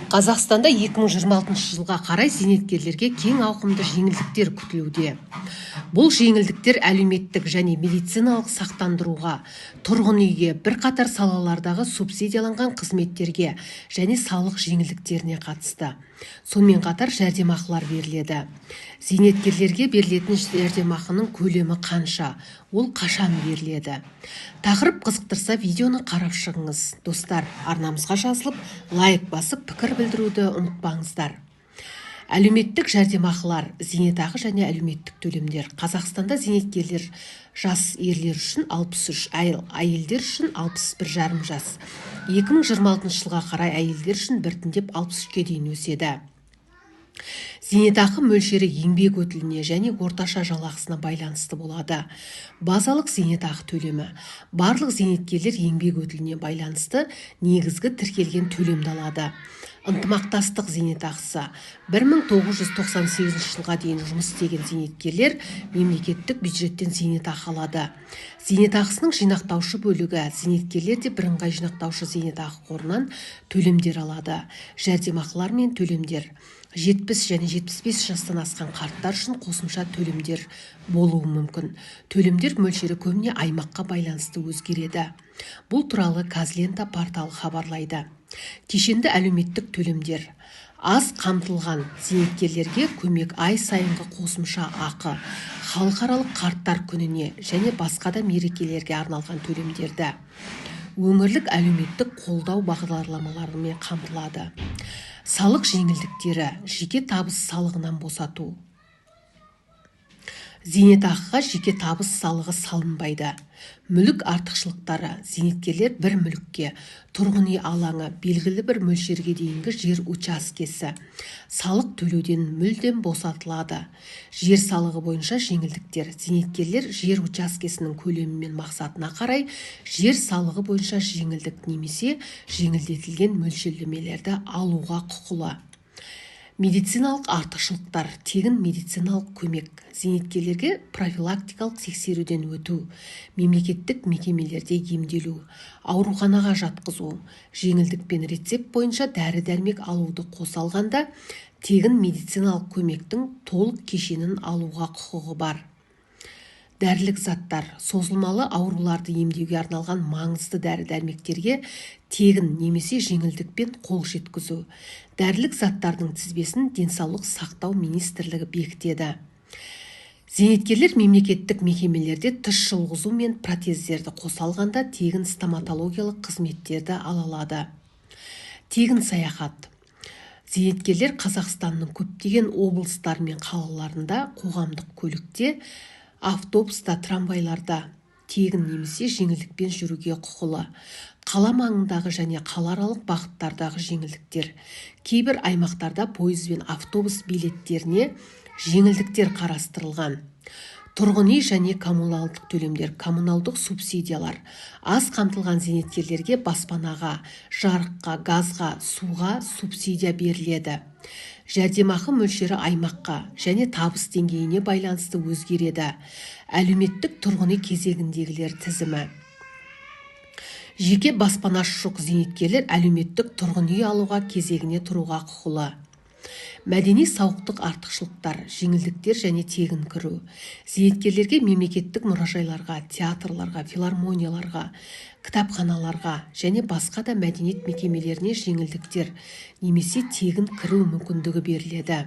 Қазақстанда 2026 жылға қарай зейнеткерлерге кең ауқымды жеңілдіктер күтілуде. Бұл жеңілдіктер әлеуметтік және медициналық сақтандыруға, тұрғын үйге, бірқатар салалардағы субсидияланған қызметтерге және салық жеңілдіктеріне қатысты. Сонымен қатар жәрдемақылар беріледі. Зейнеткерлерге берілетін жәрдемақының көлемі қанша? Ол қашан беріледі? Тақырып қызықтырса, видеоны қарап шығыңыз. Достар, арнамызға жазылып, лайк басып, пікір білдіруді ұмытпаңыздар. Әлеуметтік жәрдемақылар, зейнетақы және әлеуметтік төлемдер. Қазақстанда зейнеткерлер жас ерлер үшін 63, әйелдер үшін 61,5 жас. 2026 жылға қарай әйелдер үшін біртіндеп 63-ке дейін өседі. Зейнетақы мөлшері еңбек өтіліне және орташа жалақысына байланысты болады. Базалық зейнетақы төлемі. Барлық зейнеткерлер еңбек өтіліне байланысты негізгі тіркелген төлемді алады. Ынтымақтастық зейнетақысы. 1998 жылға дейін жұмыс істеген зейнеткерлер мемлекеттік бюджеттен зейнетақы алады. Зейнетақысының жинақтаушы бөлігі. Зейнеткерлер де бірыңғай жинақтаушы зейнетақы қорынан төлемдер алады. Жәрдемақылар мен төлемдер. 70 және 75 жастан асқан қарттар үшін қосымша төлемдер болуы мүмкін. Төлемдер мөлшері көбіне аймаққа байланысты өзгереді. Бұл туралы Казлента порталы хабарлайды. Кешенді әлеуметтік төлемдер. Аз қамтылған зейнеткерлерге көмек, ай сайынғы қосымша ақы, халықаралық қарттар күніне және басқа да мерекелерге арналған төлемдерді өңірлік әлеуметтік қолдау бағдарламаларымен қамтылады. Салық жеңілдіктері, жеке табыс салығынан босату. Зейнетақыға жеке табыс салығы салынбайды. Мүлік артықшылықтары. Зейнеткерлер бір мүлікке, тұрғын үй алаңы, белгілі бір мөлшерге дейінгі жер учаскесі, салық төлеуден мүлдем босатылады. Жер салығы бойынша жеңілдіктер. Зейнеткерлер жер учаскесінің көлемі мен мақсатына қарай жер салығы бойынша жеңілдік немесе жеңілдетілген мөлшерлемелерді алуға құқылы. Медициналық артықшылықтар, тегін медициналық көмек. Зейнеткерлерге профилактикалық тексеруден өту, мемлекеттік мекемелерде емделу, ауруханаға жатқызу, жеңілдікпен рецепт бойынша дәрі-дәрмек алуды қоса алғанда, тегін медициналық көмектің толық кешенін алуға құқығы бар. Дәрілік заттар. Созылмалы ауруларды емдеуге арналған маңызды дәрі-дәрмектерге тегін немесе жеңілдікпен қол жеткізу. Дәрілік заттардың тізбесін Денсаулық сақтау министрлігі бекітеді. Зейнеткерлер мемлекеттік мекемелерде тіс жұлғызу мен протездерді қоса алғанда, тегін стоматологиялық қызметтерді ала алады. Тегін саяхат. Зейнеткерлер Қазақстанның көптеген облыстары мен қалаларында қоғамдық көлікте, автобуста, трамвайларда тегін немесе жеңілдікпен жүруге құқылы. Қала маңындағы және қалааралық бағыттардағы жеңілдіктер. Кейбір аймақтарда пойыз бен автобус билеттеріне жеңілдіктер қарастырылған. Тұрғын үй және коммуналдық төлемдер, коммуналдық субсидиялар. Аз қамтылған зейнеткерлерге баспанаға, жарыққа, газға, суға субсидия беріледі. Жәрдемақы мөлшері аймаққа және табыс деңгейіне байланысты өзгереді. Әлеуметтік тұрғын үй кезегіндегілер тізімі. Жеке баспанасы жоқ зейнеткерлер әлеуметтік тұрғын үй алуға кезегіне тұруға құқылы. Мәдени сауықтық артықшылықтар, жеңілдіктер және тегін кіру. Зейнеткерлерге мемлекеттік мұражайларға, театрларға, филармонияларға, кітапханаларға және басқа да мәдениет мекемелеріне жеңілдіктер немесе тегін кіру мүмкіндігі беріледі.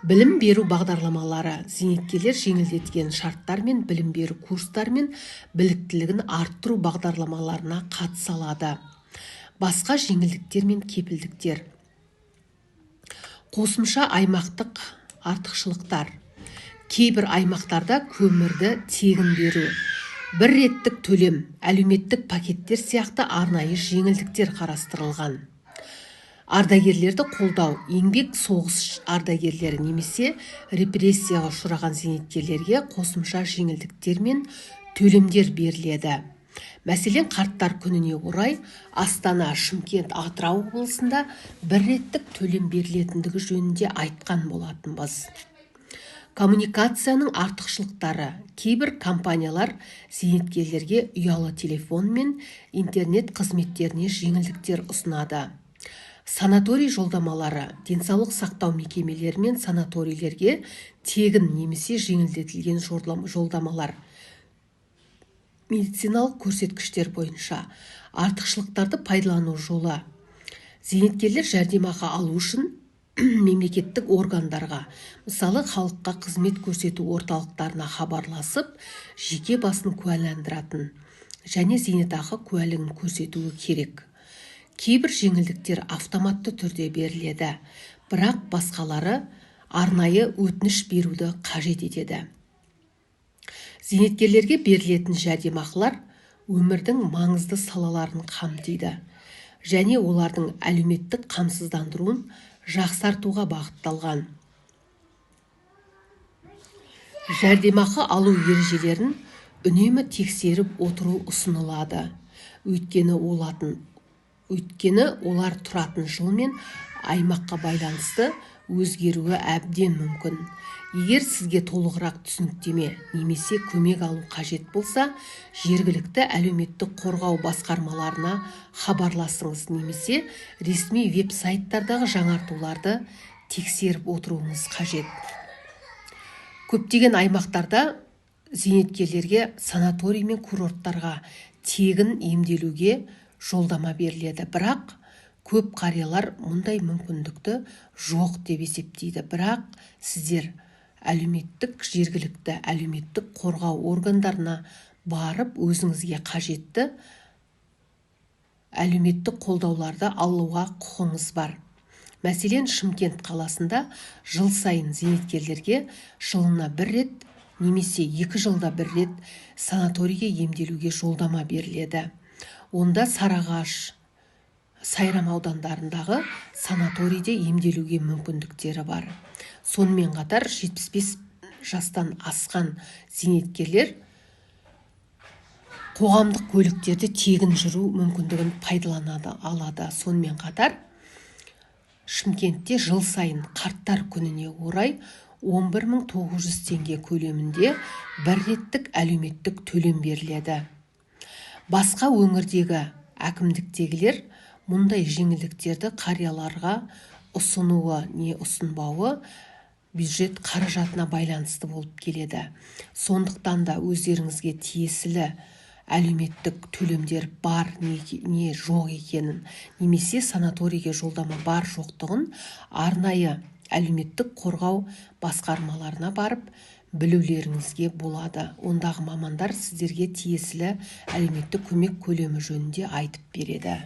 Білім беру бағдарламалары. Зейнеткерлер жеңілдетілген шарттармен білім беру курстары мен біліктілігін арттыру бағдарламаларына қатыса алады. Басқа жеңілдіктер мен кепілдіктер. Қосымша аймақтық артықшылықтар. Кейбір аймақтарда көмірді тегін беру, бір реттік төлем, әлеуметтік пакеттер сияқты арнайы жеңілдіктер қарастырылған. Ардагерлерді қолдау. Еңбек, соғыс ардагерлері немесе репрессияға ұшыраған зейнеткерлерге қосымша жеңілдіктер мен төлемдер беріледі. Мәселен, қарттар күніне орай Астана, Шымкент, Атырау облысында бір реттік төлем берілетіндігі жөнінде айтқан болатынбыз. Коммуникацияның артықшылықтары. Кейбір компаниялар зейнеткерлерге ұялы телефон мен интернет қызметтеріне жеңілдіктер ұсынады. Санаторий жолдамалары: денсаулық сақтау мекемелері мен санаторийлерге тегін немесе жеңілдетілген жолдамалар медициналық көрсеткіштер бойынша. Артықшылықтарды пайдалану жолы: зейнеткерлер жәрдемақы алу үшін мемлекеттік органдарға, мысалы, халыққа қызмет көрсету орталықтарына хабарласып, жеке басын куәландыратын және зейнетақы куәлігін көрсетуі керек. Кейбір жеңілдіктер автоматты түрде беріледі, бірақ басқалары арнайы өтініш беруді қажет етеді. Зейнеткерлерге берілетін жәрдемақылар өмірдің маңызды салаларын қамтиды және олардың әлеуметтік қамсыздандыруын жақсартуға бағытталған. Жәрдемақы алу ережелерін үнемі тексеріп отыру ұсынылады, өйткені олар тұратын жыл мен аймаққа байланысты өзгеруі әбден мүмкін. Егер сізге толығырақ түсініктеме немесе көмек алу қажет болса, жергілікті әлеуметтік қорғау басқармаларына хабарласыңыз немесе ресми веб-сайттардағы жаңартуларды тексеріп отыруыңыз қажет. Көптеген аймақтарда зейнеткерлерге санаторий мен курорттарға тегін емделуге жолдама беріледі, бірақ көп қариялар мұндай мүмкіндікті жоқ деп есептейді. Бірақ сіздер жергілікті әлеуметтік қорғау органдарына барып, өзіңізге қажетті әлеуметтік қолдауларды алуға құқыңыз бар. Мәселен, Шымкент қаласында жыл сайын зейнеткерлерге жылына бір рет немесе 2 жылда бір рет санаторийге емделуге жолдама беріледі. Онда Сарыағаш, Сайрам аудандарындағы санаторийде емделуге мүмкіндіктері бар. Сонымен қатар 75 жастан асқан зейнеткерлер қоғамдық көліктерде тегін жүру мүмкіндігін пайдалана алады. Сонымен қатар Шымкентте жыл сайын Қарттар күніне орай 11 900 теңге көлемінде бір реттік әлеуметтік төлем беріледі. Басқа өңірдегі әкімдіктегілер мұндай жеңілдіктерді қарияларға ұсынуы не ұсынбауы бюджет қаражатына байланысты болып келеді. Сондықтан да өздеріңізге тиесілі әлеуметтік төлемдер бар не жоқ екенін немесе санаторийге жолдама бар жоқтығын арнайы әлеуметтік қорғау басқармаларына барып білулеріңізге болады. Ондағы мамандар сіздерге тиесілі әлеуметтік көмек көлемі жөнінде айтып береді.